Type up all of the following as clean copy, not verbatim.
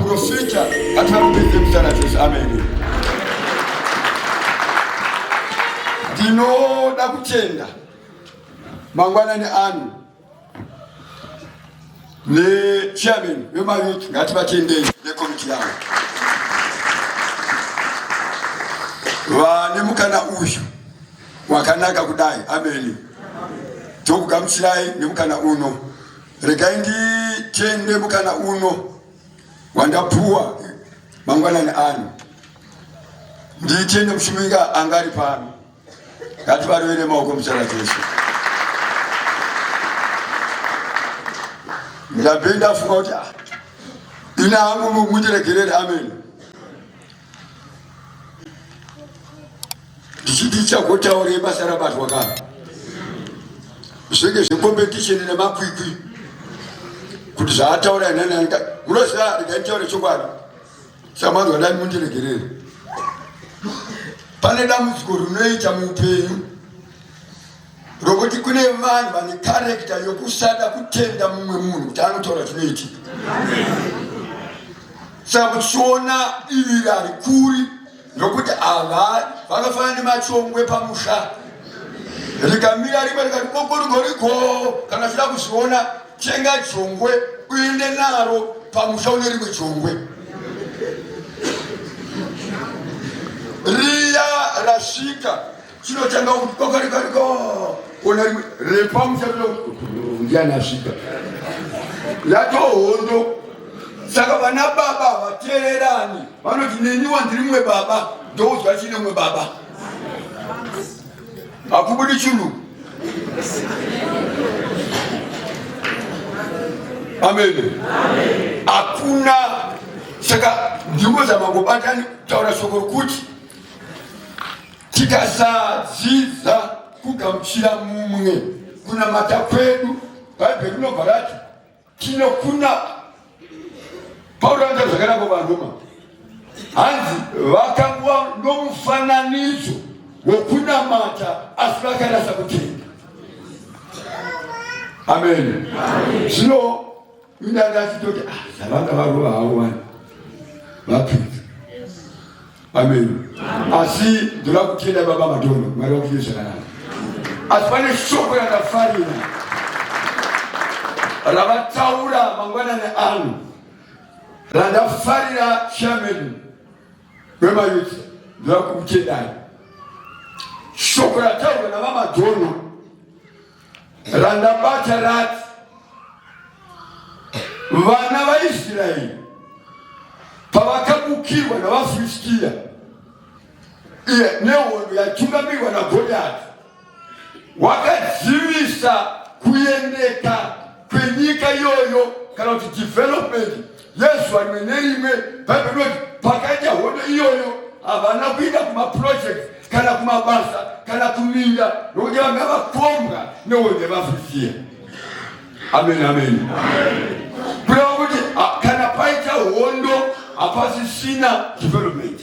Muprofita ngativarumbidze muzita raJesu. Ameni. Ndinoda kutenda mangwanani ano nechairman vemayouth, ngativatendei nekomiti yavo vane mukana uyu wakanaka kudai. Ameni. Tokugamuchirai nemukana uno. Regai nditende mukana uno wandapuwa mangwanani ano, nditende mushuminga anga ari pano. Ngativarovere maoko muzita raJesu. Ndabve ndafunga kuti ah, ini hangu mundiregerere. Amen. Ndichiti chagotaure basa rabatwa ka zvinge zvekompetisheni nemakwikwi kuti zvaataura nananika munoziva, regai nditaure chokwadi samanzwa dai mundiregerere. Pane dambudziko rinoita muupenyu rokuti kune vanhu vane karekta yokusada kutenda mumwe munhu kuti anotaura chinoitika. Saka muchiona divi harikuri nokuti ava vakafanana nemachongwe pamusha, rikamira rimwe rikati kokorigoriko. Kana uchida kuzviona, tenga jongwe uende naro pamusha une rimwe jongwe riya rasvika, chinotanga kuti kokorikoriko, ona rimwe repamusha ndiani asvika, yatohondo. Saka vana baba vateererani, vanoti neniwa ndiri mumwe baba, ndoudzwa chine mumwe baba, hakubudi chinhu. Amen. Hakuna. Saka ndingozama kubatani kutaura shoko rokuti tikasadzidza kugamuchira mumwe kunamata kwedu, Bhaibheri rinobva rati tinokuna. Pauro anotaura zvakanaka kuvaRoma, hanzi vakangova nomufananidzo wokunamata asi vakarasa kutenda. Amen. Zvino indanga achitoti ah, zvavanga varova havo vanhu vapfidza. Amen. Asi ndoda kutenda baba Madonna, Mwari vakuite zvakanaka. Asi pane shoko randafarira ravataura mangwanani ano randafarira, chairman wemayouth, ndoda kukutendai. Shoko rataurwa navaMadonna randabata rati vana vaIsraeri pavakabukirwa navaFiristiya iye nehondo yatungamirwa naGoriati, wakadzivisa kuendeka kwenyika iyoyo kana kuti development yezuva rimwe nerimwe. Bhaibheri rinoti pakaita hondo iyoyo havana kuenda kumaproject kana kumabasa kana kuminda nokuti vanga vakombwa nehondo yevaFiristiya. Amen, amen. Kureva kuti kana paita hondo hapasisina development.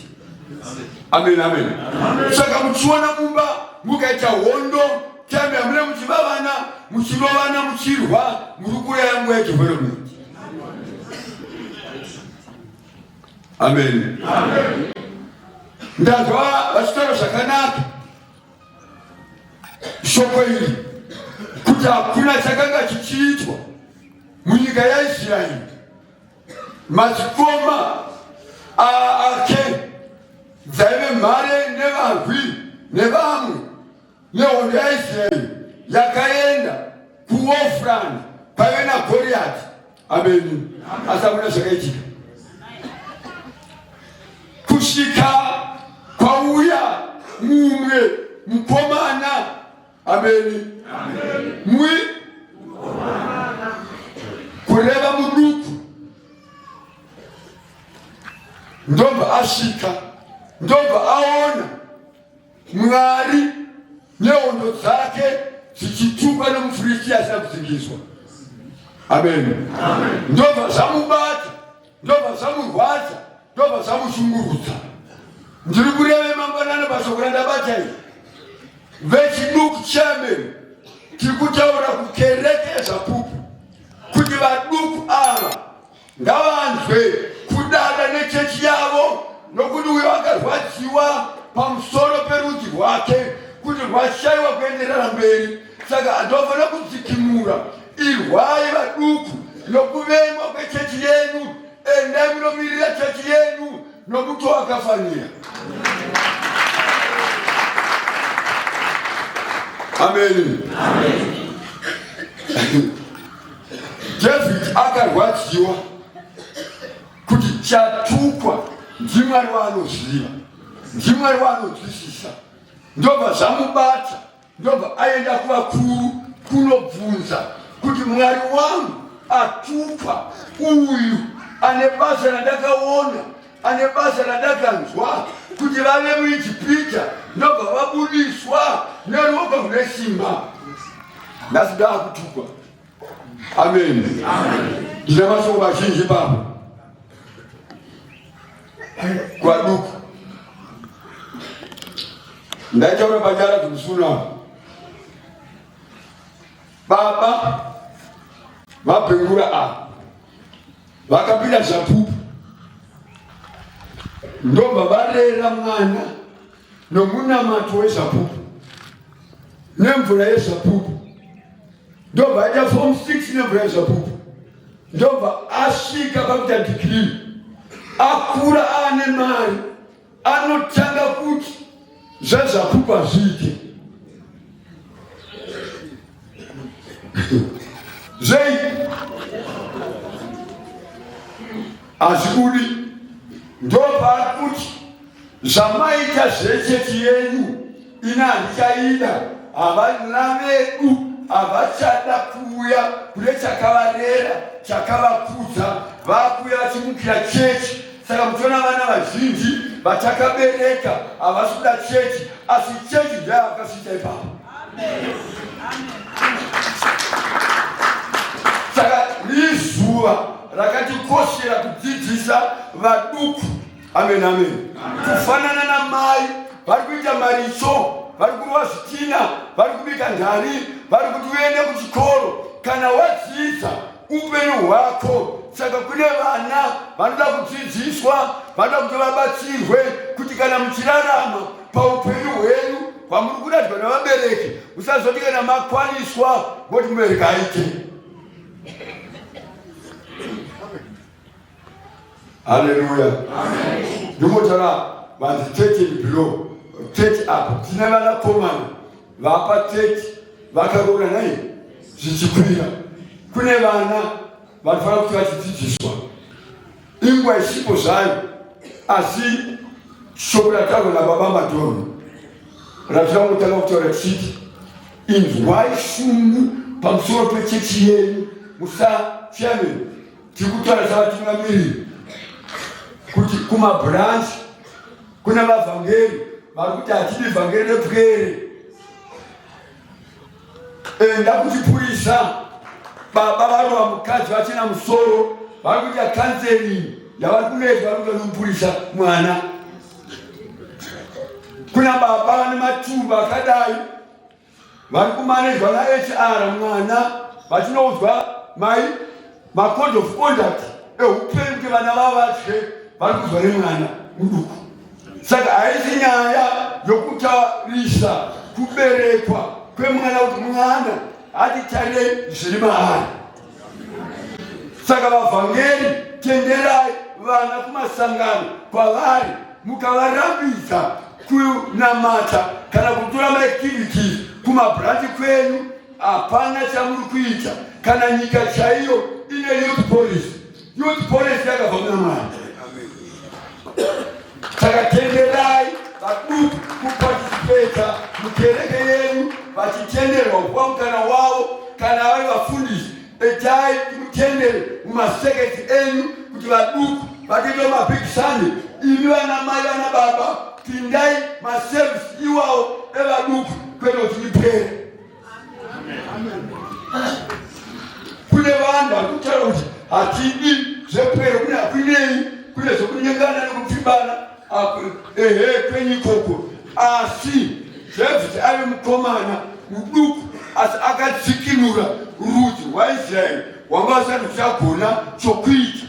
Amen, amen. Saka muchiona mumba mukaita hondo, time yamune muchivavana, muchirovana, muchirwa, muri kuuraya nguva yedevelopment. Amen. Ndazwa vachitaura zvakanaka shoko iri kuti hakuna chakanga chichiitwa munyika yaIsraeri. Madzikoma ake dzaive mhare nevarwi nevamwe nehondo yaIsraeri yakaenda kuWofrand paive naGoriati. Ameni. Asi hakuna zvakaitika kusvika kwauya mumwe mukomana. Ameni. Mwi kureva muduku, ndobva asvika, ndobva aona Mwari nehondo dzake dzichitukwa nomuFiristiya asina kudzingiswa. Amen. Ndobva zvamubata, ndobva zvamurwadza, ndobva zvamushungurudza. Ndiri kureve mangwanani pashoko randabata iri, vechiduku chairman, tiri kutaura kukereke yeZvapupu kuti vaduku ava ngavanzwe kuda Nokuti uyo akarwadziwa pamusoro perudzi rwake kuti rwashaiwa kuenderera mberi, saka ndofanira kudzikimura. Irwai vaduku nokuvengwa kwechechi yenyu, endai munomirira chechi yenyu nomutoo wakafanira. Ameni. David akarwadziwa kuti chatukwa ndiMwari waanoziva, ndiMwari waanonzwisisa. Ndobva zvamubata, ndobva aenda kuvakuru kunobvunza kuti Mwari wangu atukwa uyu ane basa randakaona, ane basa randakanzwa kuti vave muIjipita, ndobva vabudiswa neruoko rune simba. Nhasi ndaakutukwa. Amen. Ndine mashoko mazhinji baba. Kwaduku. Ndaitaura panyara dzemusuna. Baba vabhengura ava vakapinda zvapupu ndobva varera mwana nomunamato wezvapupu nemvura yezvapupu ndobva aita form 6 nemvura yezvapupu ndobva asvika pakuita degree akura aane mari anotanga kuti zvezvapupu hazviite zvei hazvibudi ndopaari kuti zvamaita zvechechi yenyu ini handichaida, havana vedu havachada kuuya kune chakavarera chakavakudza, vakuuya vachimukira chechi. Saka muchiona vana vazhinji vatakabereka havasi kuda chechi, asi chechi ndeyavakasvitsa ipapo. Saka izuva rakatikoshera kudzidzisa vaduku. Amen, amen. Kufanana namai vari kuita maricho, vari kurova zvitina, vari kubika ndari, vari kuti uende kuchikoro. Kana wadzidza upenyu hwako, saka kune vana vanoda kudzidziswa, vanoda kuti vabatsirwe kuti kana muchirarama paupenyu hwenyu hwamuri kuradzwa navabereki, usazoti kana makwaniswa voti mubereki aite. Haleluya. Ndimotaura vanzi 30 and below, 30 up. Tine vanakomana vapa 30 vakaroora nai zvichikwira. Kune vana vanofanira kuti vachidzidziswa ingwa isipo zvayo, asi shoko rataurwa nababa Madhono ratinoda kutanga kutaura tichiti inzwai shungu pamusoro pechechi yenyu, musachairman tiri kutaura savatungamiriri kuti kumabranch kuna vavhangeri vari kuti hatidi vhangeri repwere. Enda kuchipurisa, baba varova mukadzi vachena musoro, vari kuita counseling yavari kunoitwa, vari kuita nomupurisa mwana. Kuna baba vane matumba akadai vari kumanejwa naHR mwana vachinoudzwa mai macode of conduct eupenyu kuti vana vavo vadye, vari kuzwa nemwana muduku. Saka haisi nyaya yokutarisa kuberekwa kwemwana kuti mwana atitarire zviri maari. Saka vavhangeri, tenderai vana kumasangano kwavari, mukavarambidza kunamata kana kutora maactivities kumabranchi kwenyu, hapana chamuri kuita. Kana nyika chaiyo ine youth policy, youth policy yakabva kuna Mwari. Saka tenderai vaduku kuparticipata mukereke yenyu vachitenderwa kupa mukana wavo. Kana vari vafundisi, itai mutendere mumaseketi enyu kuti vaduku vatoita mabig Sunday. Imi vana mai vana baba, pindai maservice iwawo evaduku kwete kuti mipere. Kune vanhu vari kutaura kuti hatidi zvepwere, kune hakunei, kune zvekunyengana nekupfimbana, ehe kwenyu ikoko. Asi David ave mukomana muduku, asi akatsikinura rudzi rwaIsraeri rwanga vasati kuchagona chokuita,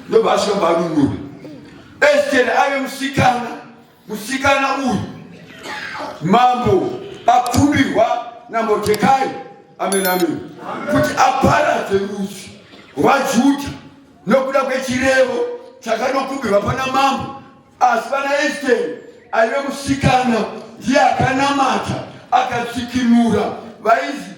ndobva asvika vanunura. Esteri ave musikana, musikana uyu mambo akumbirwa naMordhekai, amen amen, kuti aparadze rudzi rwaJudha nokuda kwechirevo chakanokumbirwa pana mambo. Asi pana Esteri aive musikana ndiye akanamata akatsikinura vaizi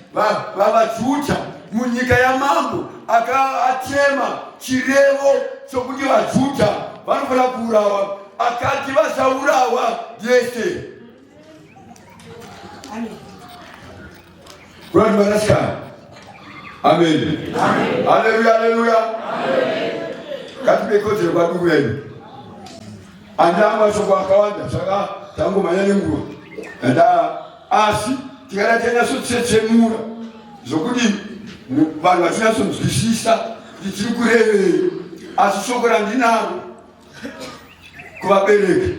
vavaJudha munyika yamambo, akatema chirevo chokuti vaJudha vanofanira kuurawa, akati vasaurawa ndiEsteri. Kurati vanasikana. Amen. Haleluya, haleluya. Ngatipe kodzero kwaduku yedu. Andina mashoko akawanda saka tangomhanya nenguva. Anda asi tikada tanyatsotsetse-mura zvokuti vanhu vachinyatsonzwisisa kuti tiri kurevei. Asi shoko randinaro kuvabereki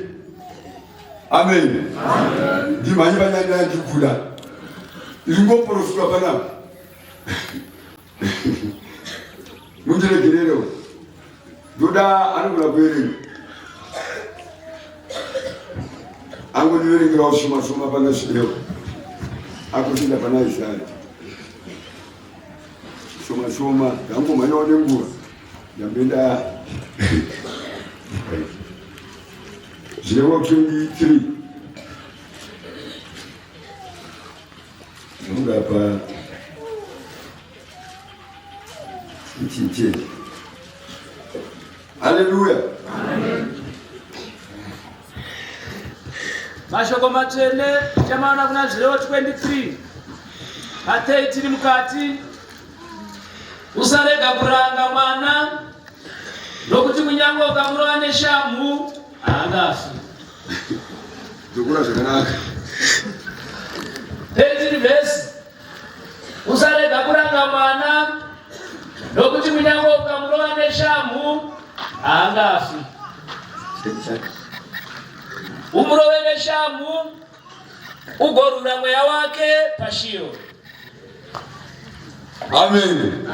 amen ndimhanyi vanyanya ndikuda iringoprofitwa panapa mundiregererewo ndoda anogona kuverenga angondiverengerawo shoma shoma pana zvirewo akutinda pana isaya shoma shoma ndangomhanyawo nenguva Ndapinda 023 Mungapa ichiche. Haleluya. Mashoko matsvene tichamaona kuna Zvirevo 23 pa 13 mukati. Usarega kuranga mwana, nokuti kunyange ukamurova neshamhu haangafi. Dzokura zvakanaka. 13 vhesi. Usarega kuranga mwana, nokuti kunyange ukamurova neshamhu haangafi. Umurove neshamhu ugorura mweya wake pashiyo. Amen.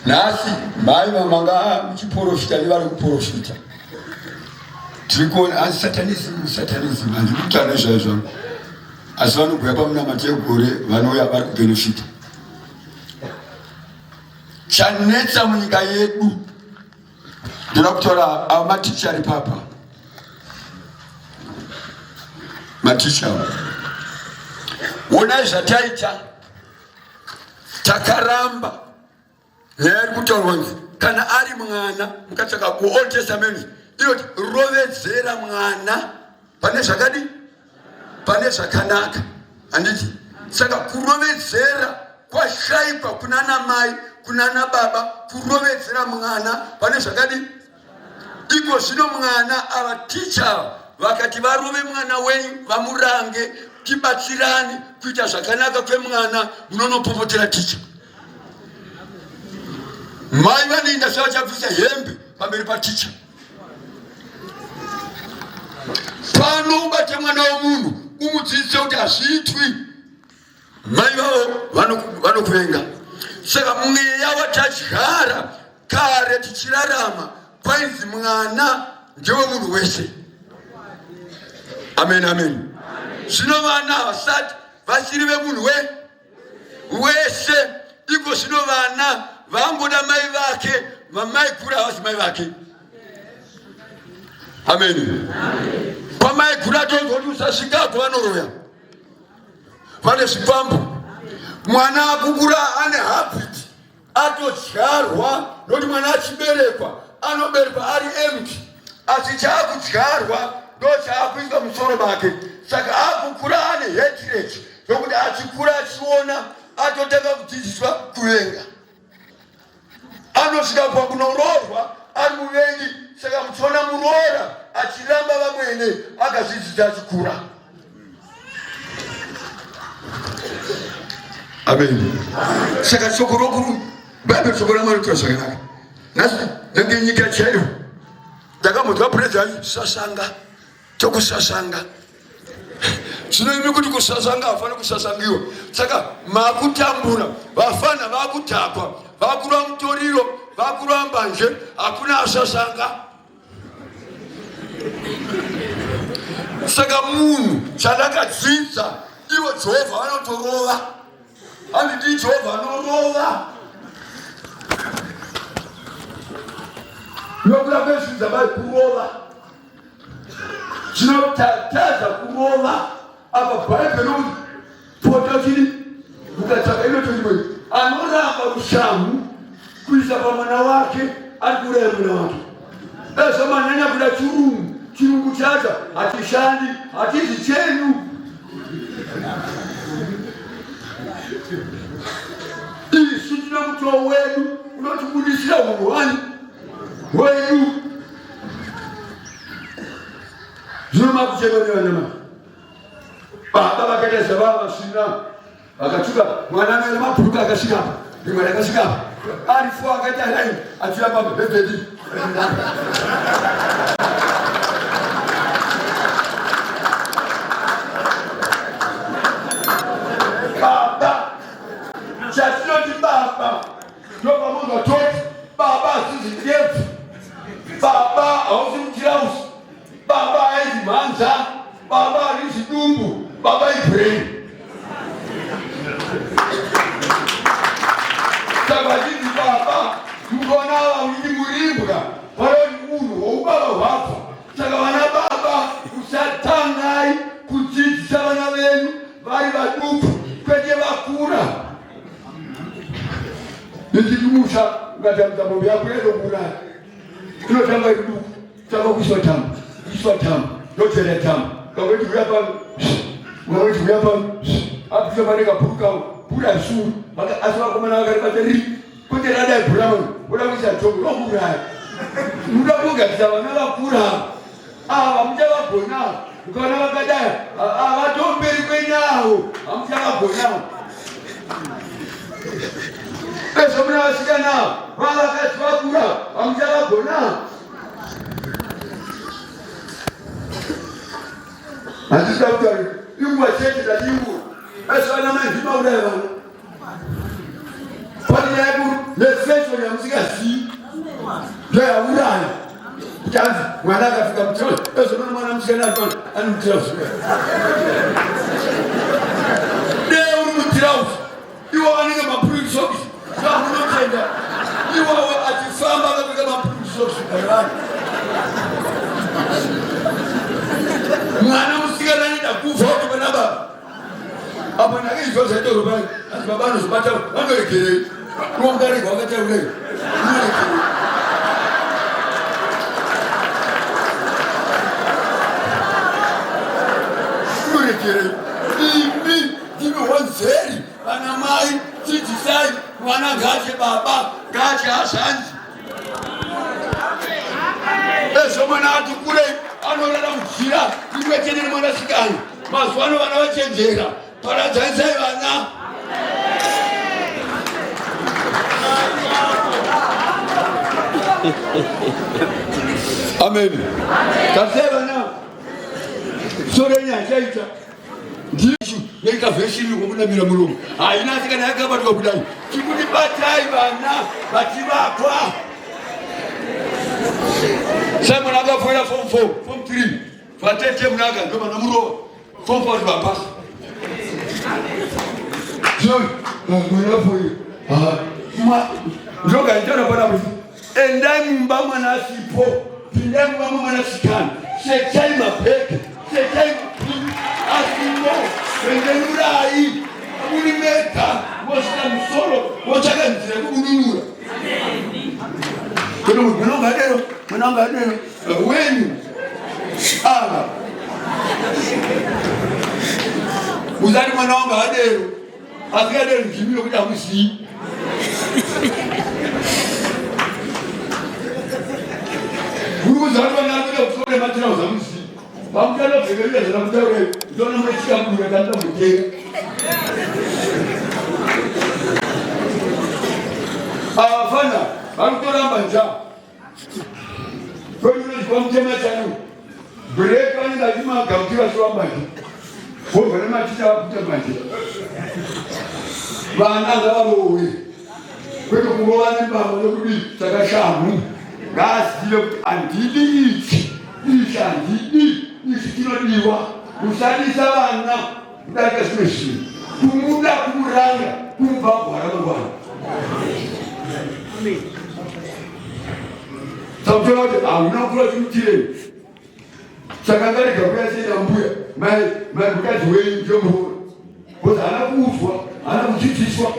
Nhasi mai vamanga muchiporofita nevari kuporofita tiri kuona asi satanism satanism handiri kutaura nezvayo zvangu asi vanogouya pamunamato yegore vanouya vari kubenefita chanetsa munyika yedu ndoda kutaura ava maticha ari papa maticha onai zvataita takaramba nyaya iri kutaurwa nzi kana ari mwana mukatsvaka kuold testament inoti rovedzera mwana pane zvakadi pane zvakanaka handiti saka kurovedzera kwashaikwa kunana mai kunana baba kurovedzera mwana pane zvakadi iko zvino mwana ava ticha vakati varove mwana wenyu vamurange tibatsirane kuita zvakanaka kwemwana munonopopotera ticha mai vanoenda sevachabvisa hembe pamberi paticha pano ubate mwana womunhu umudzidzise kuti hazviitwi mai vavo vanokuvenga saka mweya watadyara kare tichirarama kwainzi mwana ndewemunhu wese amen amen zvino vana havasati vasiri vemunhu we wese iko zvino vana vangoda mai vake vamai guru havasi mai vake amen kwamai guru atonzwa kuti usasvikako vanoroya vane zvikwambo mwana akukura ane habit atodyarwa nokuti mwana achiberekwa anoberekwa ari empty asi chaakudyarwa ndo chaakuiswa musoro make saka akukura ane hatred nokuti achikura achiona atotanga kudzidziswa kuvenga anosvika pakunoroorwa ari muvengi saka muchiona muroora achiramba vamwene akazvidzidza achikura Amen. Saka shoko rokuru Bhaibheri shoko raMwari rinotaura zvakanaka. Nhasi nenge nyika chaiyo ndakambonzwa president sasanga tokusasanga zvino imi kuti kusasanga hafani kusasangiwa saka makutambura vafana vakudhakwa vakurwa mutoriro vakurwa mbanje hakuna asasanga. Saka munhu chandakadzidza, ivo Jehovha vanotorova. Handiti Jehovha anorova. Nokuda kwezvinhu zvavari kurova. Chinotatadza kurova apa Bhaibheri rokuti pota chiri ukatsvaka inotoimwe anoramba rushamhu kuisa pamwana wake ari kuuraya mwana wake. Ezvo manyanya kuda chirungu, chirungu chacho hachishandi, hachizi chenyu. Isu tine mutoo wedu unotibudisira hunhu hwani hwedu. Zvino makuchema nevana manje. Baba vakaita zvavava vasvina vakatuka mwana anoenda mabhuruka akasvika apa rimwe rakasvika apa ari fo akaita line achiuya pamabhebhedi. Baba chatinoti baba ndopamunzwa toti baba hazizi ndebvu, baba hausi mutirausi, baba haizi mhanza, baba harizi dumbu, baba ibrain. Saka vachiti baba mukaona vaviri murimbwa vanoti unhu hwoubaba hwabva. Saka vana baba usatangai kudzidzisa vana venyu vari vaduku kwete vakura. Ndichimusha ukatambudza mombe yako yaitokuuraya. Inotanga iri duku, tanga kuiswa tambo, kuiswa tambo, ndochera tambo. Kangoiti huya pano, kangoiti huya pano, apisa pane kabhuru kavo, bhura suru. Asi vakomana vakaribata riri, kwete radai bhura vano, voda kuisa joko, rokuuraya. Munoda kugadzisa vana vakura ava, muchavagona. Ukaona vakadai, havatomberi kwenyawo, hamuchavagona. Ezvo muna vasikana vavakadzi vakura, hamuchavagona. Handisida kutaura inguva chete ndati inguva. Ezvo vana mai ndimauraya vana. Pane nyaya yekuru nefashoni yamusingazivi ndoyauraya kuti anzi mwana akafika mutirauzi ezvo mwana mwana musikana ari pano ani mutirauzi dee uri mutirauzi iwo anenge mapurusokisi zvamunotenda iwawo achifamba akapfeka mapurusokisi kaivanhu mwana musikana anoita kufa kuti pana baba apa ndakaizwa zvaitaurwa pai asi baba anozobata vanoregerei unomudarika wakataurei unoregerei. Unoregerei imi ndimi honzeri vana mai dzidzisai mwana ngaache baba ngaache hazvanzi Ezvo mwana ati kurei anorara mujira rimwe chete nemwanasikana. Mazuva ano vana vachenjera, paradzanisai vana. Amen. Tarisai vana. Soro yenyu haichaita. Ndicho neka vhesi iri kunamira muromo. Haina asi kana yakabatwa kudai. Tikuti batai vana vachivakwa. Simon akafoira form 4, form 3. Vatete munaka ndo vana murova. Form 4 vapasa. John, mwana foira. Ah, ma ndoga itana pana kuti endai mumba mwana asipo. Pindai mumba mwana sikana. Sechai mabheke. Sechai mapini. Asipo. Rengenurai. Muri mega mosvika musoro motsvaka nzira yekumununura. Kwete kuti mwana wangu adero, mwana wangu adero. Wenyu ava usati mwana wangu adero asi adero ndimi yokuti hamuzivi. Muri kuziva kuti vana vari kuenda kuchikoro nematirauzi hamuzivi. Vamuchanobvekerera zvandakutaura ndoona muchikabura kandamutera. Avafana vari kutoramba njaa. Kwedu unonzi kwamutema chanu. Break vanenge vachimagamuchira vachiramba nje. Vobva nematicha vakuita manje. Vana ngavarohwe. Kwete kungova nembama nekudii takashamhu. Ngaazive kuti handidi ichi. Izvi handidi, izvi chinodiwa. Usadisa vana kudarika zvimwe zvinhu. Kumuda kumuranga kumubva gwara mangwana. Takutora kuti hauna kukura chimutirei. Saka ngarega kuya sei nambuya mai mai mukadzi wenyu ndiyo muroora. Because haana kuudzwa, haana kudzidziswa.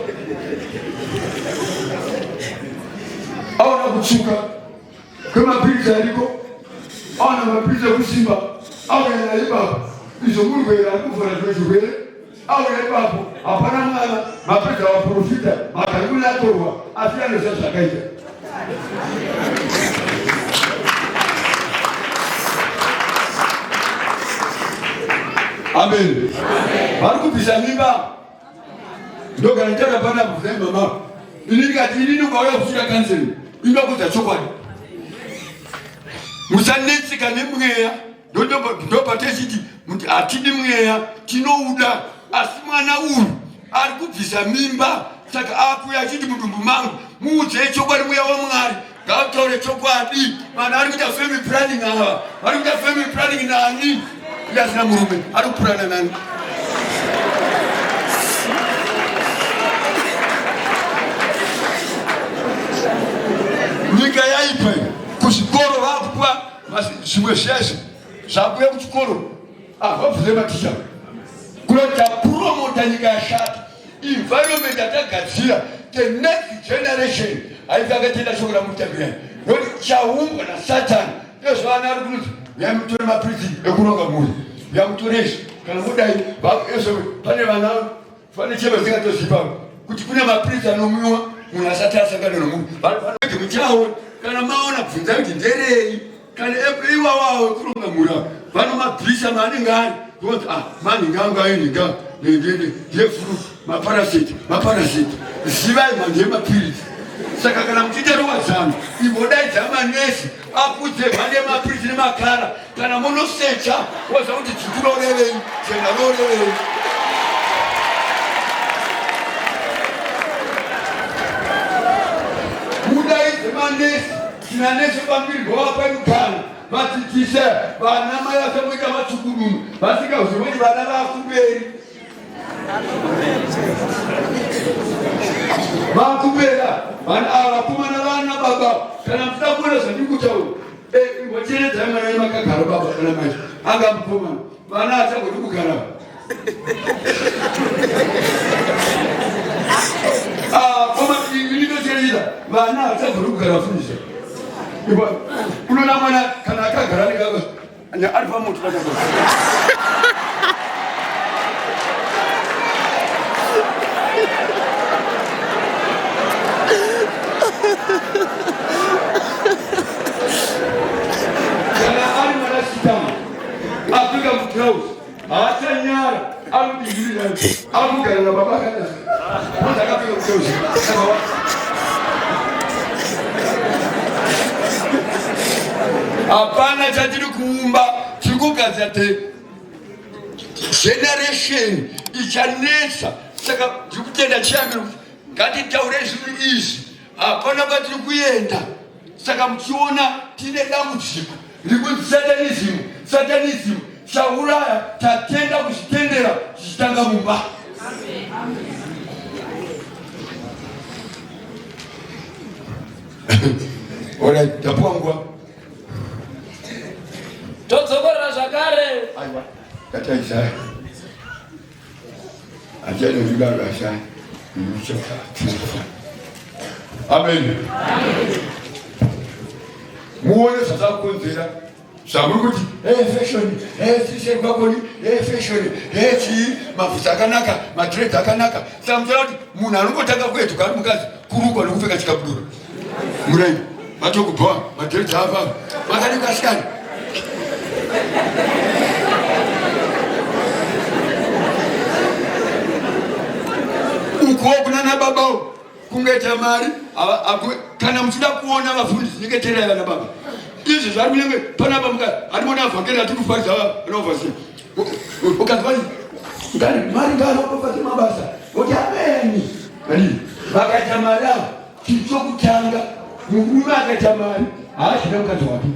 Aona kutsvuka kwemapiritsi ariko, aona mapiritsi ekusimba, auya naye ipapo. Izvo murwere ari kuvhara zvimwe zvirwere, auya ipapo, hapana mwana, mapedza vaprofita, makarikuni atorwa, asi anoziva zvakaita. Amen. Vari kubvisa mimba. Ndogara nditaura panapa kuzai mama. Ini ndikati inini ukauya kuchida counseling, inokuudza chokwadi. Musanetseka nemweya. Ndopatechiti kuti hatidi mweya, tinouda asi mwana uyu ari kubvisa mimba saka akuya achiti mudumbu mangu muudzei chokwadi mweya wamwari ngautaure chokwadi vanhu ari kuita family planning ava vari kuita family planning nani iye asina murume ari kupurana nani nyika yaipa kuzvikoro vakupa zvimwe zvese zvakuya kuchikoro havabvunze maticha kunoita promota nyika yashata environment yatagadzira the next generation haifi akatenda shoko ramutambira nokuti chaumbwa nasatani ndozvaana ari kunzi yamutore mapiritsi ekuronga mhuri yamutore izvi kana mudai pane vana Pane chero zingatoziva kuti kune mapiritsi anomwiwa munhu asati asangana nomunhu. Vanoti muchaona kana maona bvunza kuti nderei kana iwawawo kuronga mura vanomabvisa maanenge ari kunzi ah manhinga angu ainhinga ndefuru maparasiti maparasiti zivai mhando yemapiritsi saka kana muchiita ruwadzano imbodaidza manesi akudze mhando yemapiritsi nemakara kana munosecha woziva kuti dzvuku rorevei jena rorevei mudaidze manesi tina nesi pambiri ngowapa mukana vadzidzise vana mai vasamboita vatsukununu vasingazivi kuti vana vakumberi vakupera vanhu ava vakomana vana baba kana muchida kuona zvandiri kutaura eh, imbocheredzai mwana wenyu makagara baba kana mai anga mukomana vana achagoni kugara ah, koma initocherechedza vana havachagoni kugara fundisa unoona mwana kana akagara ari pamoto kana ari mwanasikana apfeka mutrausi haachanyara arikudingirira akugara nababa akadai akapfeka mutrausi hapana chatiri kuumba tiri kugadzira the generation ichanetsa saka tiri kutenda chiyambiro kuti ngatitaure zvinhu izvi hapana kwatiri kuenda saka muchiona tine dambudziko rikunzi satanism satanism chauraya tatenda kuzvitendera zvichitanga mumba Alright, tapuwa nguva. Todzokorora zvakare. Aiwa, tata Isaya. Achadozvibaba Isaya. Amen. Amen. Muone zvatakukonzera zvamuri kuti hey, fashion hey, sishe kwakoni hey, fashion hey, chii mavhudzi akanaka madred akanaka saka muchaona kuti munhu anongotanga kuetuka ari mukadzi kurukwa nokupfeka chikabudura murai matokubhowa madred apa makadii kwasikana ukuwo kunana babawo kungaita mari kana muchida kuona vafundisi nyengeterai vana baba izvi zvari kunyange panapa muka hatimona vhangeri atiri kuparidza vanovhasi ukanzwa ngari mari ngaaropafadze mabasa voti ameni adii vakaita mari avo chinhu chokutanga murume akaita mari haachida mukadzi wake.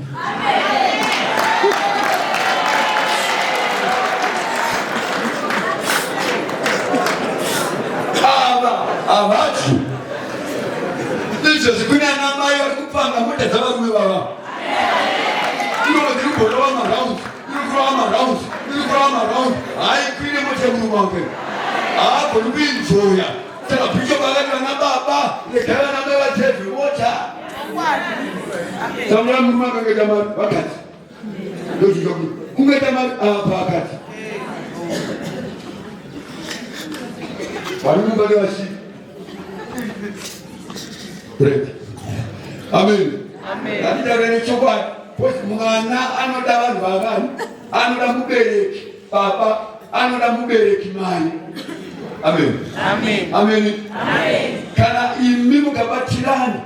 kune ana mai vari kupanga mota dzavarume vava. Ino ndiri kurova marounds, iri kurova marounds, iri kurova marounds. Haikwire mota yemurume wake. Haagoni kuinjoya. Saka bishop akati vana baba regai vana mai vatevhe mota. Samura murume akangaita mari vakati. Ndochiita kuti ungaita mari apa akati. Vari mumba nevasii. Break. Amen. Amen. Ngatitaure nechokwadi. Because mwana anoda vanhu vavanhu, anoda mubereki baba, anoda mubereki mai. Amen. Amen. Amen. Amen. Kana imi mukabatirana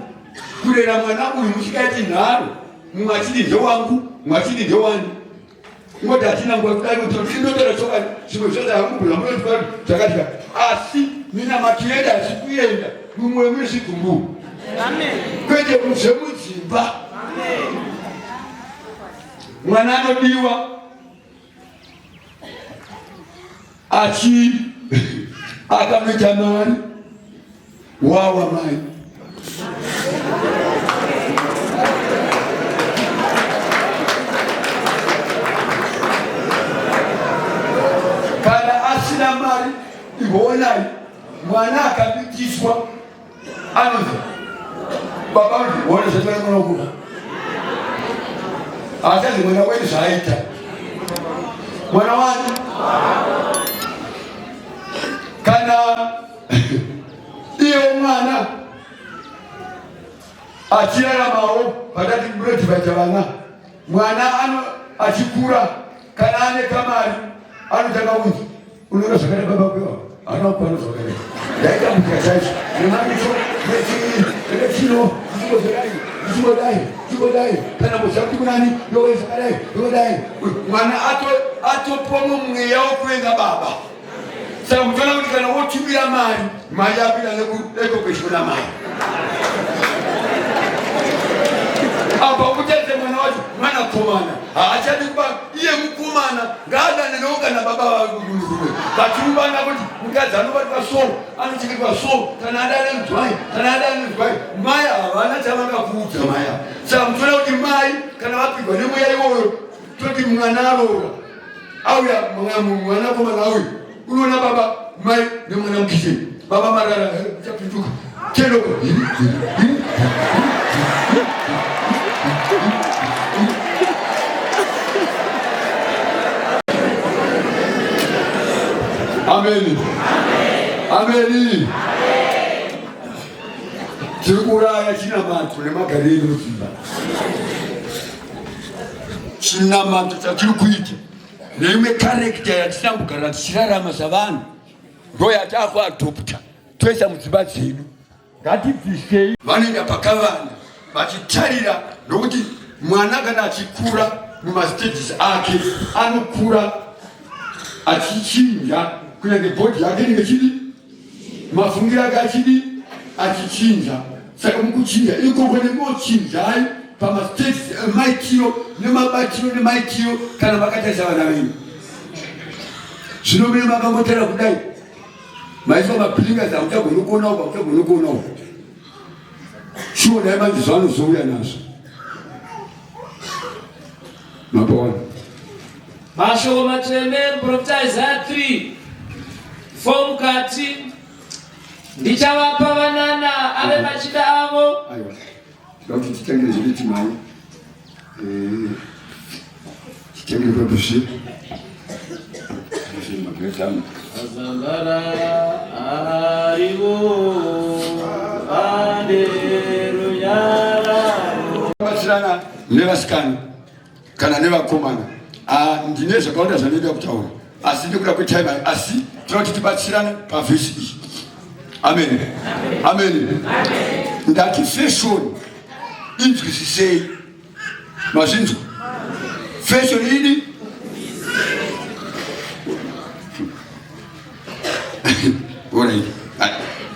kurera mwana uyu muchikaiti nharo, mumwe achiti ndewangu, mumwe achiti ndewani. Ngoti hatina nguva kudai kuti tinotora chokwadi zvimwe zvose hakubvira munotipa zvakadya asi minamato yedu haisi kuenda mumwoyo mune zvigumbu kwete zvemudzimba mwana anodiwa achi akanoita mari wawa mai kana asina mari ihoonai mwana akamitiswa anonzi baba ona zvatinakona achazi mwana wedu zvaaita mwana wani kana iye mwana achiraramawo patati munotivaita vana mwana ano achikura kana ane kamari anotanga kunzi unoona zvakaita baba kwewa haana kukwana zvakaita ndaitambudzika chaizvo nemaricho nechii nechino ndichingodai ndichingodai ndichingodai kana muziva kuti kunani yowe zvakadai yoodai mwana atopiwa mumweya wokuvenga baba saka mutoona kuti kana wotumira mari mari yakuita nekopeshwa namai apa ukutarise mwana wacho mwanakomana haachadi kuba iye mukomana ngaadane newo kana baba vakurume vachiumbana kuti mukadzi anobatwa so anochengetwa so kana adane nzwai kana adane nzwai mai havana chavangakuudza mai ava saka mutoona kuti mai kana vapigwa nemweya iwoyo toti mwana aroora auya mwanakomana auya unoona baba mai nemwana mukicheni baba marara chapinduka tendoko ameni ameni tiri kuuraya chinamato nemagariro edu mudzimba chinamato chatiri kuita neimwe karekta yatisina kugara tichirarama savanhu ndo yataakuadopta toisa mudzimba dzedu ngatibvisei vanoenda pakavanda vachitarira nokuti mwana kana achikura mumastages ake anokura achichinja kunyange bhodhi yake inenge chidi mafungiro ake achidi achichinja saka mukuchinja ikoko nemochinjai pamastages emaitiro nemabatiro nemaitiro kana makatarisa vana venyu zvino mune makangotara kudai maiswa mablingas hamuchagoni kuona uko hamuchagoni kuona uko shuwa dai manje zvaanozouya nazvo mapaona mashoko matsvene muprofita Isaya 3 4 mukati ndichavapa vanana ave machida avo aiwa tinoda kuti titangire zviri timai eh, titangire pabushe Azambara ariwo ande runyararo batsirana nevasikana kana nevakomana ah, ndine zvakawanda zvandinoda kutaura asi ndikuda kwetime asi tinoda kuti tibatsirane pavhesi iyi amen amen ndati fashion inzwisisei mazvinzwa fashion idi orit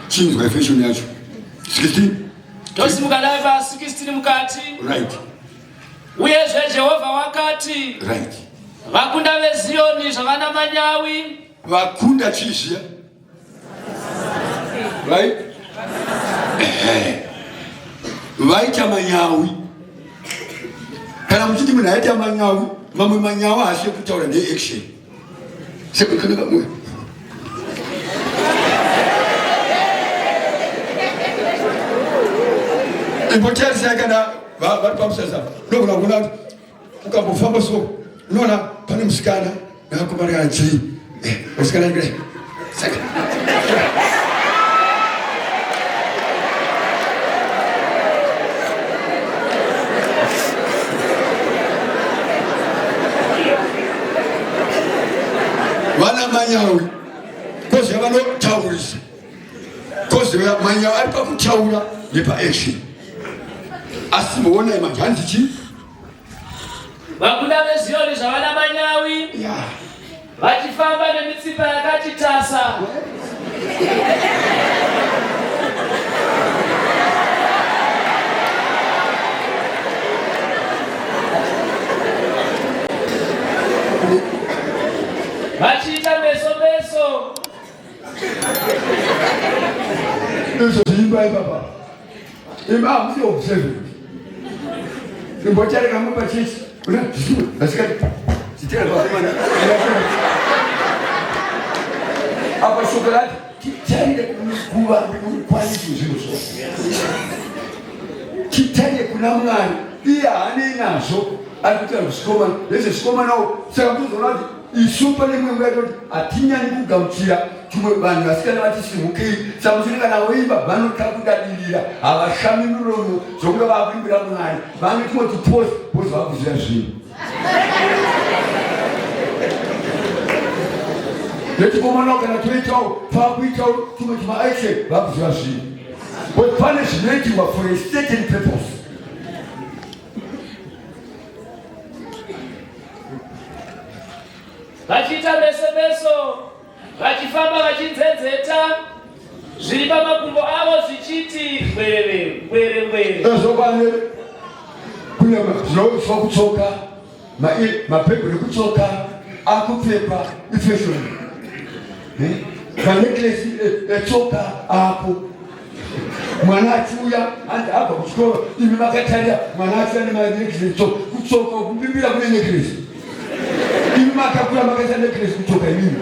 chinzwa fashion yacho 16 tosimuka dai pa 16 mukati right uyezve jehovha wakati right vakunda veziyoni zvavana manyawi vakunda chii zviya right Ehe. Vaita manyawi. Kana muchiti munhu aita manyawi, mamwe manyawi haasi ekutaura ndeaction. Sekukanaka mwe. Imbotarisai kana vari pamusasa unogona kuona kuti ukambofamba so unoona pane musikana nevakomana kana chii eh, musikana saka vana manyawi kozve vanotaurisa kozve manyawi ari pakutaura nepaaction asi muonai manje hanzi chii Vabuda veZiyoni zvavana manyawi yeah. Vachifamba nemitsipa yakati tasa. Vachiita meso meso. Izvo zviimba ipapa. Imba hamusi observant. Imbochareka mumba chechi. Una asikati. Chitera vakomana. Apa shoko rati titarire kuva nomukwanisi zvinhu zvose. Titarire kuna Mwari. Iye haanei nazvo. Ari kutaura kusikomana. Nezvesikomanawo. Saka mutozoona kuti Isu pane imwe nguva yatoti hatinyanyi kugamuchira tumwe vanhu vasikana vati simukei samuchiri kana voimba vanotya kudadirira havashami miromo zvokunga vakuimbira Mwari vane tumwe tuposi posi vakuziva zvinhu netikomanawo kana toitawo twakuitawo tumwe tumaaction vakuziva zvinhu but pane zvinoitirwa for a certain purpose. Vachiita meso meso, vachifamba vachinzenzeta, zviri pamakumbo avo zvichiti ngwerere ngwere ngwere. Ezvokwane kune zvinoiswa kutsoka mabhebhi ekutsoka akupfekwa ifashoni manecklace etsoka apo mwana achiuya hanzi abva kuchikoro imi makatarira mwana achiuya nemanecklace etsoka kutsoka kubimbira kune necklace imi makakura makaisa necklace kutsoka imimi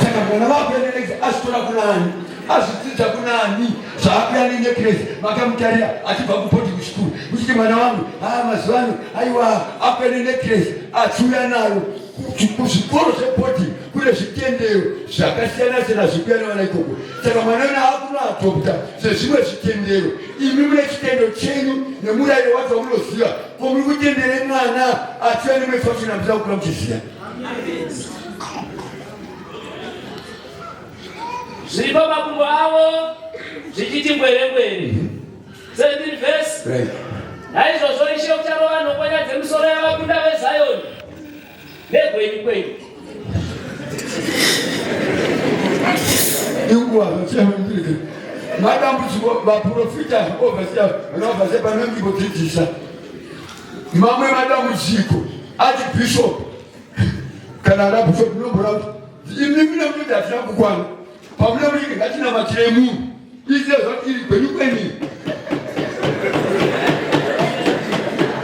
saka mwana vakuya nenecklace azvitora kunani azvidzidza kunani zvaakuya nenecklace makamutarira achibva kuboarding school muchiti mwana wangu haa mazuva ano aiwa akuya nenecklace achiuya nayo Kuzvikoro zvebhodhi kune zvitendero zvakasiyana siyana zvikuya nevana ikoko. Saka mwana wena akunoadopta sezvimwe zvitendero. Imi mune chitendo chenyu nemurayiro wacho wamunoziva. Ko muri kutendere mwana achiva nemwe fashion amusina kukura muchiziva. Zviri pamakumbo avo zvichiti ngwere ngwere. 17 verse. Right. Naizvozvo Ishe ucharova nhokwana dzemisoro yavakunda veZioni negwenyu kwenyu. Inguva zvachiyamirike. Madambudziko vaprofita overseer vanovasepa panondibodzidzisa. Mamwe madambudziko ati bishop kana ana bishop ndinombora kuti imi mune kuti hatina kukwana. Pamune kuti ngatinamatire munhu. Iziya zvati iri gwenyu kwenyu.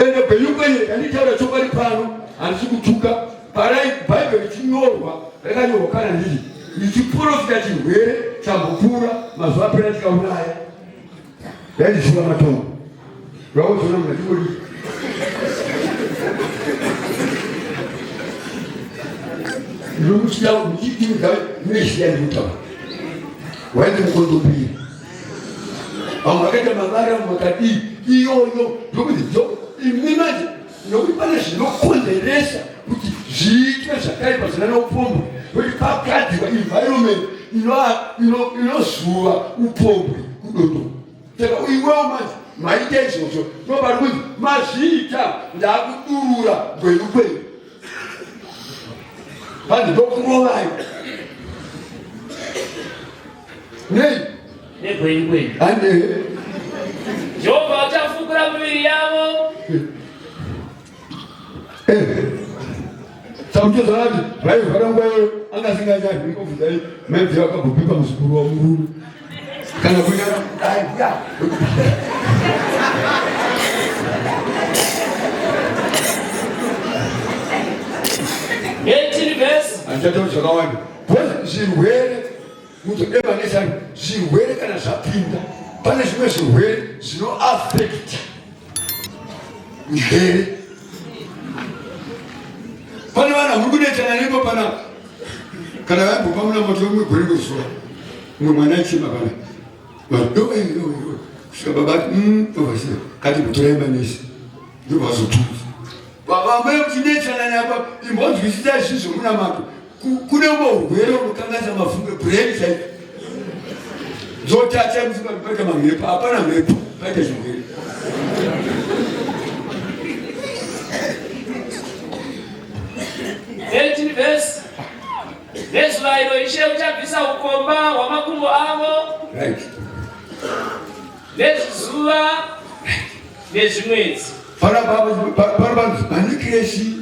Ende gwenyu kwenyu yanditaura chokwadi pano handisi kutuka. Parai Bhaibheri richinyorwa rakanyorwa kana ndiri ndichiprofita chirwere chambopfuura mazuva apera chikauraya. Yaindishura matongo. Vakuzoona munhu achingodi. Ndinokuchida muchitimga muneshiya ndikutaura. Waindi mukondombiri. Vamwe vakaita mavara vamwe vakadii iyoyo ndokuti dzo imi manje nokuti pane zvinokonzeresa kuti zviitwe zvakaipa zvina noupombwe nokuti pagadzirwa environment inozuva upombwe kudodo Saka iwewo manje maita izvozvo ndopari kunzi mazviita ndakudurura gweru kweru panzi ndokurovai nei negwenyu kwenyu ane Jehovha achafukura miviri yavo Samutoza ati vaivhara nguva iyoyo anga asingachavi kobvunzai maibvira akabhopepa muzukuru wamururu kana kunya aiya. Handichatauri zvakawanda because zvirwere muzodeva nesani zvirwere kana zvapinda pane zvimwe zvirwere zvinoafekta njere. Pane vanhu vamuri kunetsana nepo panapa kana vaimbopa munamoto umwe gore ndozuva umwe mwana aichema pana vadoeoeo kusvika baba ati ovasiya kati kutorai manesi ndobvazotuza baba mai muchinetsana napa imbonzwisisai zvinhu zvomunamato kune umwe urwere unokanganisa mafungo brain chaiko dzotacha paita mamhepo hapana mhepo paita chirwere. 13 verse Nezuva iro Ishe uchabvisa ukomba hwamakumbo avo right nezvizuva nezvimwedzi. Panapa manekireshi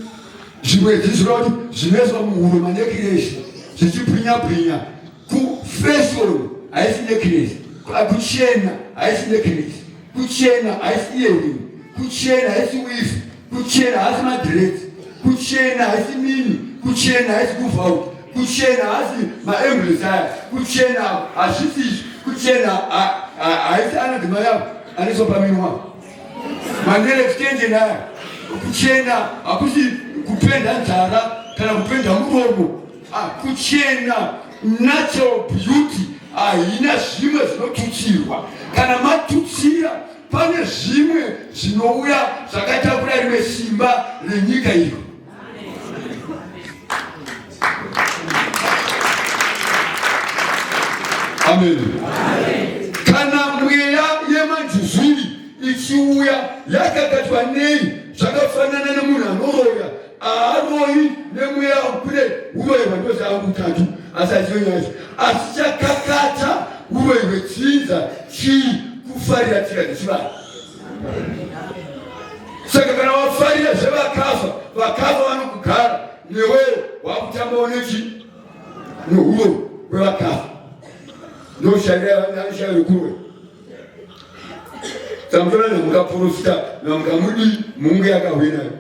zvimwedzi zvireva kuti zvinoiswa muhuro manekireshi zvichibwinya bwinya. Kufashon haisi necklace, kuchena haisi necklace, kuchena haisi earring, kuchena haisi weave, kuchena haisi madreads, kuchena haisi mini, kuchena haisi kuvaut, kuchena haisi maambulance aya, kuchena hazvisi izvi, kuchena haisi anadzimai avo anoiswa paminwa manera extension aya, kuchena hakusi kupenda nzara kana kupenda muromo. Kuchena natural beauty haina zvimwe zvinotutsirwa. Kana matutsira pane zvimwe zvinouya zvakatakura rimwe simba renyika iyo. Amen. Kana mweya yemanjuzuri ichiuya yakakatwa nei zvakafanana nemunhu anoroya Haaroyi nemweya kune uroyi hwandozaa kutatu asi achiyo nyaya asi chakakata uroyi hwetsinza chii kufarira tsika dzechivanhu. Saka kana wafarira zvevakafa, vakafa vanokugara newewo wakutambawo nechi nohuroyi hwevakafa ndoshandira shayo yekuroyi. Samutora namukaprofita namukamudii mungu yakahwinayo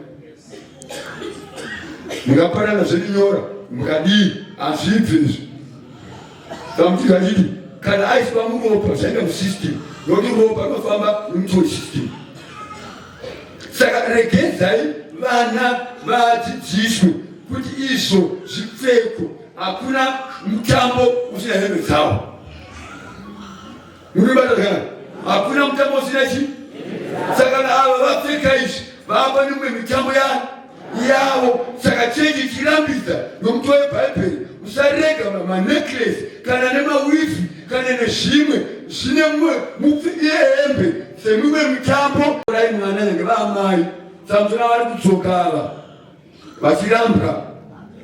mungapanana zvenyora mukadii hazvibvi izvi. Samuti kachiti kana aiswa muropa zvaenda musystem nokuti ropa rinofamba nemutori system. Saka regedzai vana vadzidziswe kuti izvo zvipfeko hakuna mutambo usina hembe dzawo. Munobata zvakanaka. Hakuna mutambo usina chi. Saka kana ava vapfeka izvi vava nemumwe mitambo yavo. Saka chechi ichirambidza nomutoo weBhaibheri usarega manecklace kana nemawivi kana nezvimwe zvine mumwe hembe dzemimwe mitambo. Rai mwana nyange vaamai Samsona vari kudzoka ava vachirambwa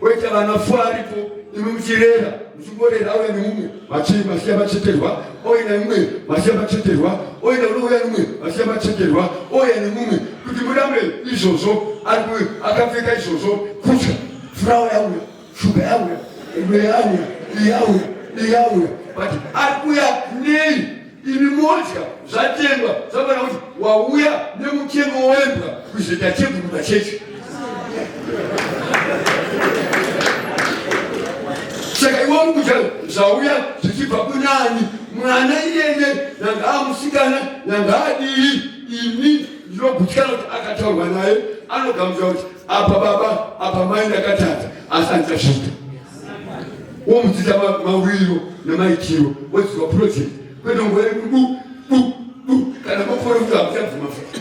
oita vana fo aripo imi muchirera muchingorera auya nemumwe vasiya vacheterwa ouya nemumwe vasiya vacheterwa oenda unouya nemumwe vasiya vacheterwa ouya nemumwe kuti murambe izvozvo ari akapfeka izvozvo kutya furawa yauya shuga yauya imwe yauya iyauya iyauya but ari kuya nei Imi modya zvatengwa zvakafanira kuti wauya nemutengo wembwa kuzoita chegumi pachechi. Saka iwe uri kudya zvauya zvichibva kunani? Mwana iyeye nanga amusikana nanga adii? Ini ndinogutsikana kuti akataurwa naye anogamuchira kuti apa baba apa mai ndakatadza asi handichazviita. Womudzidza mawiro nemaitiro wodzidzwa project kwete nguva yeku bu bu bu kana maporofita hamuchabvuma futi.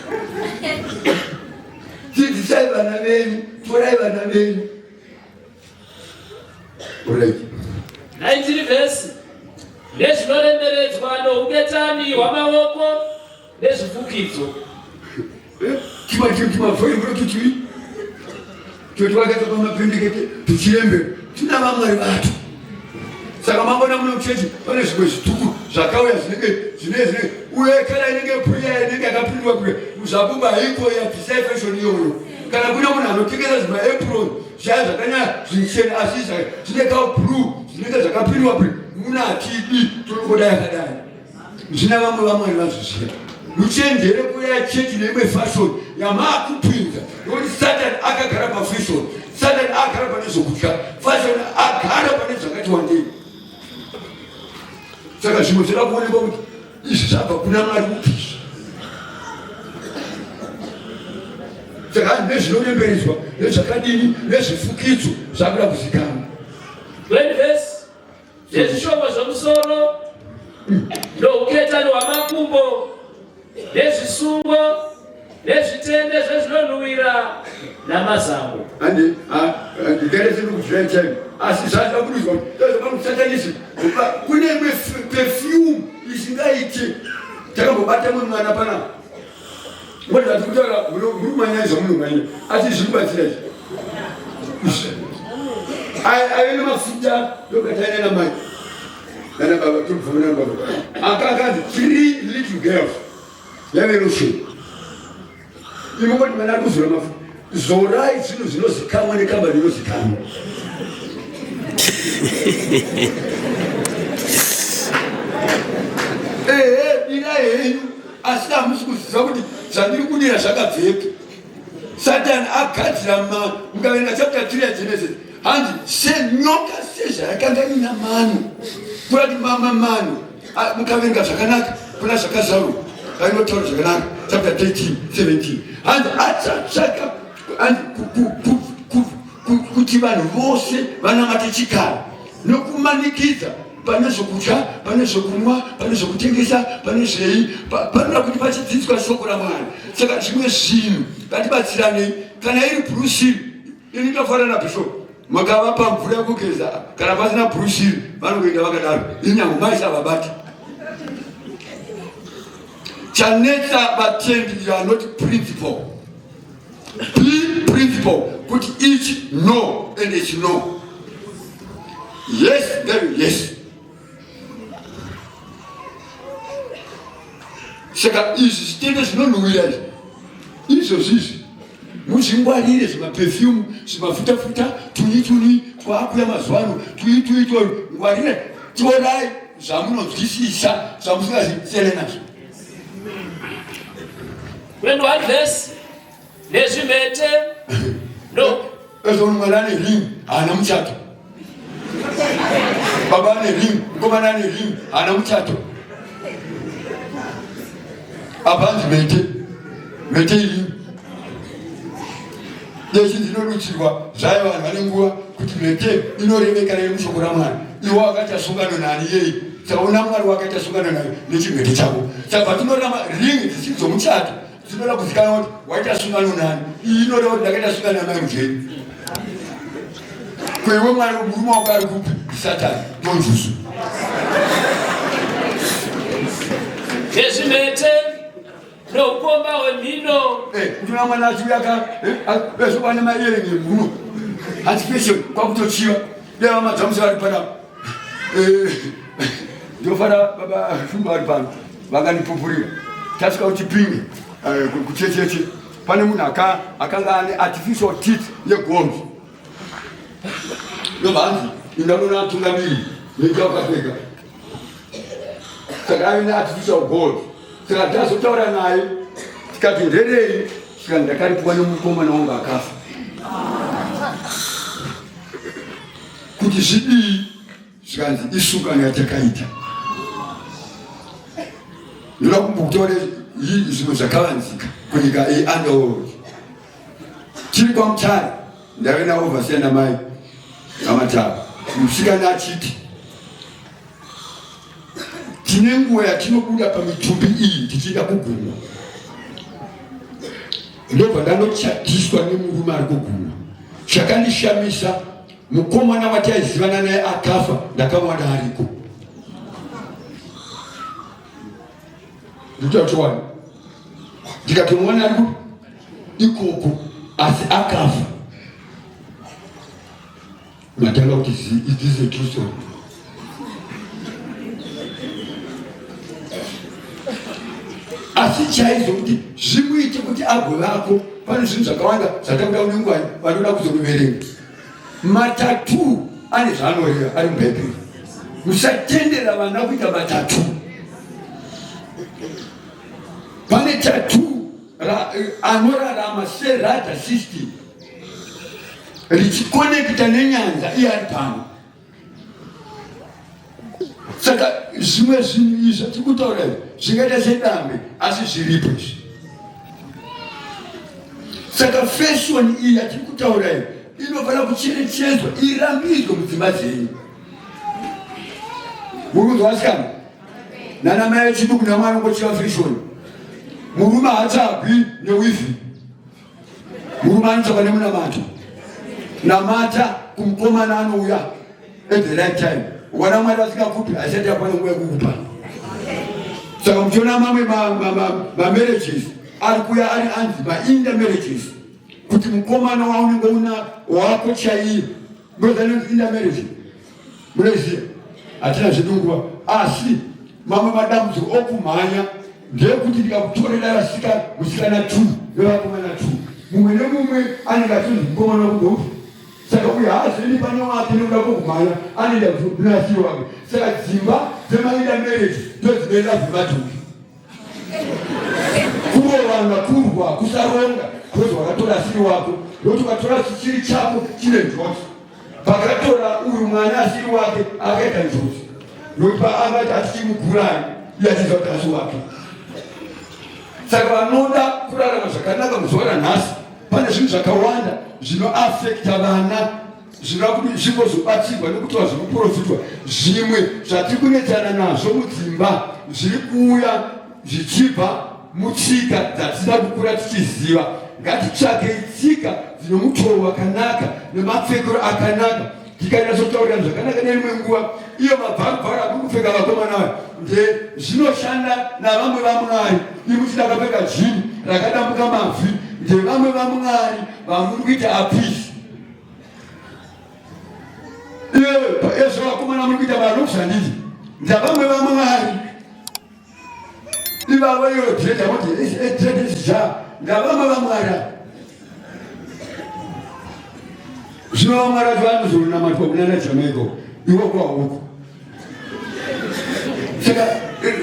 Dzidzisai vana venyu, torai vana venyu. Alright. 19 vhesi nezvinoremeredzwa nouketani hwamaoko nezvifukidzo. Chimavhoivho tuchii twetwakaita pamapendekete tuchirembera tuna vamwari vacho. Saka mangwana muno muchechi pane zvimwe zvituku zvakauya zvinenge zvine zvine uye kana inenge puya inenge yakapindwa kuya zvabuba haiko yabvisai fashion iyoyo. Kana kune munhu anotengesa zvimaapron zvaya zvakanyanya zvichena asi zvine ka blue zvinenge zvakapindwa muna hatidi tonongoda yakadai. Zvina vamwe vamwari vazviziva. Muchenjere kuuya chechi neimwe fashion yamaakupinza nokuti Satani akagara pafashion, Satani agara pane zvokudya, fashion agara pane zvakati wandei. Saka zvimwe zvoda kuonekwa kuti izvi zvabva kuna Mwari kupi izvi. Saka nezvinoremberedzwa nezvakadini nezvifukidzo zvakuda kuzikanwa. 20 verse nezvishongo zvomusoro nouketani hwamakumbo nezvisungo nezvitende zvezvinonhuwira namazango. Andi ndikaita sekukuziva chaiko asi zvazvida kududzwa kuti kune imwe perfume isingaiti takambobata mumwe mwana panapa ngoti ati kutaura muri kumanya zvamunomanya asi zviri kubatsira izvi aive nemafuta ndokataina namai nana baba tobvuma nana baba akakanzi three little girls yave lotion imongoti mwana ari kuzora mafuta zorai zvinhu zvinozikamwa nekambani inozikamwa ehe dirai henyu asi hamusi kuziva kuti zvandiri kudira zvakabvepi satani agadzira mano mukaverenga chapter 3 yagenesis hanzi senyoka sezvayakanga ina mano kurati mama mano mukaverenga zvakanaka kuna zvakazarurwa vainotaura zvakanaka chapter 13 17 hanzi achatsvaka hanzi kuti vanhu vose vanamate chikara nokumanikidza pane zvokudya pane zvokunwa pane zvokutengesa pane zvei panoda kuti pachidzidzwa shoko ramwari saka zvimwe zvinhu ngatibatsiranei kana iri brusiri ini ndofanana bishop makavapa mvura yekugeza kana pasina brusiri vanongoenda vakadaro inyango maisavabati chanetsa vatendi you are not principle be principle kuti ichi no and ichi no yes then yes saka izvi zvitende zvinonhuwira izvi izvozvi izvi muzvingwarire zvimapefyumu zvimafutafuta tunyi tunyi twakuya mazuva ano tunyi tunyi twa ngwarire torai zvamunonzwisisa zvamusingazvisiyane nazvo 21 verse nezvimhete no ezvo mwana ane ring haana muchato baba ane ring mukomana ane ring haana muchato apa hanzi mhete mhete iring deci ndinodutsirwa zvayo vanhu vane nguva kuti mhete inoreveka rei mushoko ramwari iwo wakaita sungano nani yei saka una mwari wakaita sungano nayo nechimhete chako saka patinorama ring dzisiri dzomuchato dzinoda kuzikanwa kuti waita sungano nani iyi inoreva kuti ndakaita sungano namai mujeni ko iwe mwari murume wako ari kupi satani ndonjuzu nezvimhete noukomba hwemhino eh, kutora mwana achiuyaka ezvowane eh, maiyeringi mhuno hanzi fashion kwakutochiva dai vamadzamusi vari panapa eh, ndofana baba shumba vari pano vakandipupurira tasvika kuchipinge kuchecheche pane munhu akanga ane artificial teeth yegonzo ndobva hanzi indanona atungamiri nekuya wakapfeka saka ave neartificial gold saka tazotaura naye tikati nderei saka ndakaripiwa nemukomana wangu akafa kuti zvidii zvikanzi isungano yatakaita ndoda kumbokutaura zvimwe zvakavanzika kunyika yeunderworld tiri kwamutare ndave navo vasiyana mai vamatare musikana achiti tine nguva yatinobuda pamitumbi iyi tichienda kugumwa ndobva ndanochatiswa nemurume ari kugumwa chakandishamisa mukomana wataizivana naye akafa ndakamuwana ariko nditachowana ndikatomuona ari ikoko asi akafa matanga kuti is this a true story asi chaizvo kuti zvimuite kuti agovako pane zvinhu zvakawanda zvatakuda unenguva vanoda kuzomuverenga matatu ane zvaanoreva ari mubhaibheri musatendera vana kuita matatu. Pane tattoo anorarama seradar system richikonekita nenyanza iye ari pano. Saka zvimwe zvinhu izvi zvatiri kutaura izvi zvingaita sedambe, asi zviripo izvi. Saka fashion iyi yatiri kutaura iyi inofanira kucherechedzwa, irambidzwe mudzimba dzenyu. Muri kunzwa vasikana nana mai vechiduku namwe anongochiva fashion? Murume haatsvagwi newifi, murume anotsvagwa nemunamato. Namata kumukomana, anouya at the right time. Ukaona Mwari vasingakupi, asati akwana nguva yekukupa. Saka muchiona mamwe mamarriages ari kuya ari anzi maintermarriages, kuti mukomana waunenge una wako chaiye, ndoanonzi intermarriage. Munoziva, hatina zvedu nguva, asi mamwe madambudziko okumhanya ndeyekuti ndikakutorera vasika musikana two nevakomana two, mumwe nemumwe anenge achinzi mukomana wekudoufi. Saka uyo haazoendi pane wake nekuda kwokumhanya, anoenda kunasiri wake. Saka dzimba dzemainda marriage ndodzinoenda vemaduki, kurovana, kurwa, kusaronga, because wakatora asiri wako. Nokuti ukatora chisiri chako chine njodzi. Pakatora uyu mwana asiri wake akaita njodzi, nokuti paangati atichimugurai, iye achiziva kuti asi wake. Saka vanoda kurarama zvakanaka muzuva ranhasi, pane zvinhu zvakawanda zvinoafekta vana zvinoda kuti zvingozobatsirwa nekuti zvinoprofitwa. Zvimwe zvatiri kunetsana nazvo mudzimba zviri kuuya zvichibva mutsika dzatisina kukura tichiziva. Ngatitsvakei tsika dzinomutoo wakanaka nemapfekero akanaka, tikanyatsotaurira zvakanaka nerimwe nguva. Iyo mabvarubvaru akuri kupfeka vakomana vayo nde zvinoshanda navamwe vaMwari. Imuchida akapfeka jini rakadambuka mavhi, ndevamwe vaMwari vamuri kuita apisi. Ezvo vakomana muri kuita malooks, handiti ndavamwe vaMwari ivavo? Iyo dread amoti dread isija, ndavamwe vaMwari. Zvino vamwari vacho vanozonamatwa kunana Jamaica iwoko hauko. Saka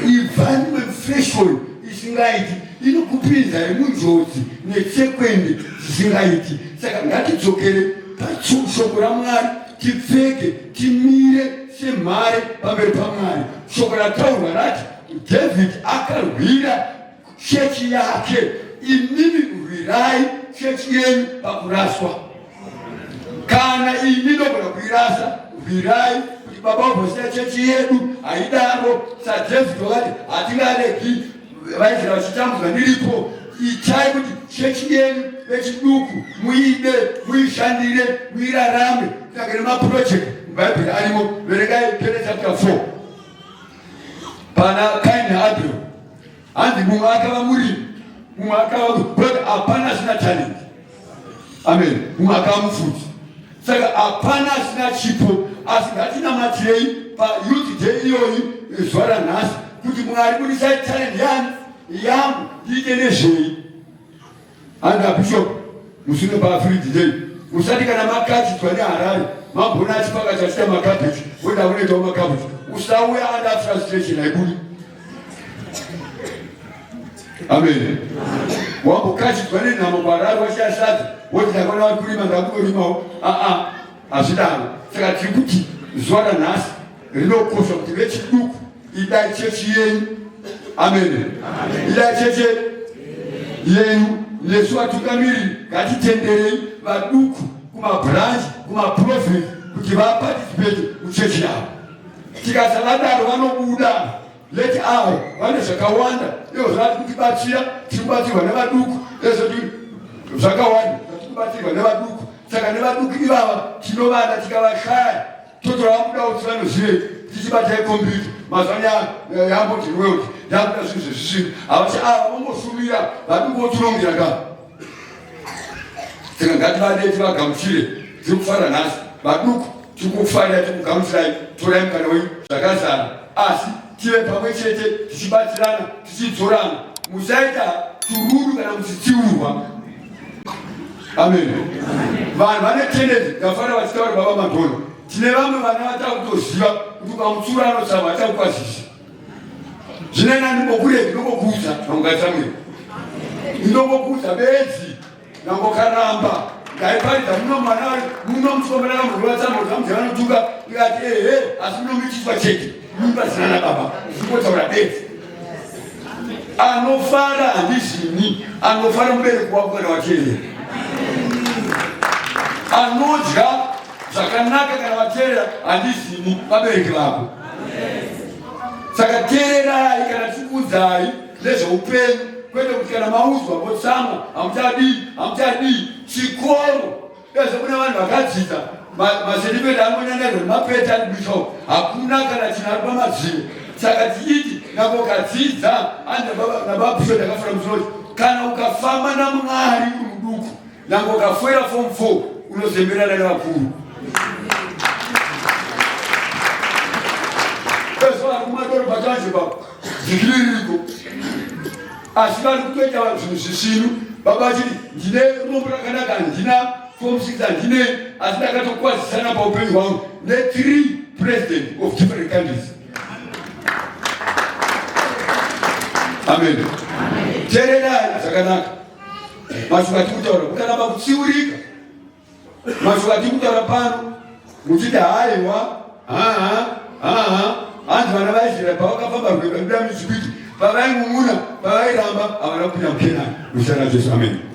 ibvani mefashion isingaiti, inokupinzai munjodzi netsekwende dzisingaiti. Saka ngatidzokere pashoko raMwari, tipfeke, timire semhare pamberi paMwari. Shoko rataurwa rati David akarwira chechi yake. Imimi rwirai chechi yenyu pakuraswa. Kana ini ndogona kuirasa, rwirai kuti baba vambosiya chechi yedu haidaro. SaDavid wakati hatingaregi vaIsraeri vachitambudzwa ndiripo. Itai kuti chechi yenyu vechiduku muide, muishandire, muirarame. Kunyange nemaproject muBhaibheri arimo. Verengai Genesis chapter 4 pana Kaini naAbel. Hanzi mumwe akava murimi, mumwe akava, but hapana asina talent. Amen. Mumwe akava mufudzi. Saka hapana asina chipo, asi ngatinamatirei payouth day iyoyi zuva ranhasi kuti Mwari, budisai talent yani yangu, ndiite nezvei? Hanzi abishop musune paafiridi day, musati kana makachidzwa neHarare mambona achipaka chachita makabheji, woda kunoitawo makabheji. Usauya under frustration, haibudi. Amen. Wambokachidzwa nenhamo kuHarare, washaya sadza, woti ndakaona vari kurima, ndakunorimawo. Aa, hazvidaro. Saka tiri kuti zuva ranhasi rinokosha kuti vechiduku, idai chechi yenyu. Amen. Idai chechi yenyu. Nesu vatungamiriri ngatitenderei vaduku kumabranch, kumaprovince, kuti vaparticipate muchechi yavo. Tikasavadaro vanobuda leti. Avo vane zvakawanda ivo zvati kutibatsira. Tiri kubatsirwa nevaduku ezvoti zvakawanda zvatiri kubatsirwa nevaduku. Saka nevaduku ivava tinovada, tikavashaya totora vabuda kuti vanozivei, tichibatai kombiyuta. Mazuva ano yamboti world yakuda zvinhu zvezvisvino, havati ava vongosumira vaduku votirongera ka. Saka ngativadei, tivagamuchire. Tiri kufara nhasi vaduku, tiri kufarira, tiri kugamuchirai. Torai mukana wenyu zvakazara, asi tive pamwe chete tichibatsirana, tichidzorana. Musaita turudu kana muchitsiurwa. Amen. Vanhu vane tendency, ndafanira vachitaura baba Madhona, tine vamwe vana vatakutoziva kuti ukamutsura anotsama, achakukwazisa. Zvino ndimbokuregi ndongokuudza nangokasamwira ndongokuudza bedzi nangokaramba ndaiparidza muno mwana muno muchikomana kamurwa tsambo dzamuzi vanotuka ndikati ehe asi munomitiswa chete mimba zina nababa zvingotaura bedzi anofara handizini anofara mubereki wako kana wateerera anodya zvakanaka kana wateerera handizini vabereki vako saka teererai kana tichikuudzai nezveupenyu kwete kuti kana maudzwa motsamwa hamuchadii hamuchadii chikoro ezvo kune vanhu vakadzidza masenimeti angonyangarwa nemapeta andibisho hakuna kana chinhu ari pamadziro saka tichiti nako kadzidza nababisho ndakafura musoro kana ukafamba namwari uri muduku nyange ukafoira form 4 unozemberana nevakuru kumadoro pachanje papo dhikiri ririko asi vari kutoita zvinhu zvisinu baba vachiti ndine rombo rakanaka handina form 6 handinei asi ndakatokwazisana paupenyu hwangu ne3 president of different countries amen teererai zvakanaka mashoko atiri kutaura mukaramba kutsiurika mashoko atiri kutaura pano muchiti haiwa haa haa hanzi vana vaisraeri pavakafamba rwendo vabuda muijipiti pavain'un'una pavairamba havana kupinda mukenani muzita rajesu amen.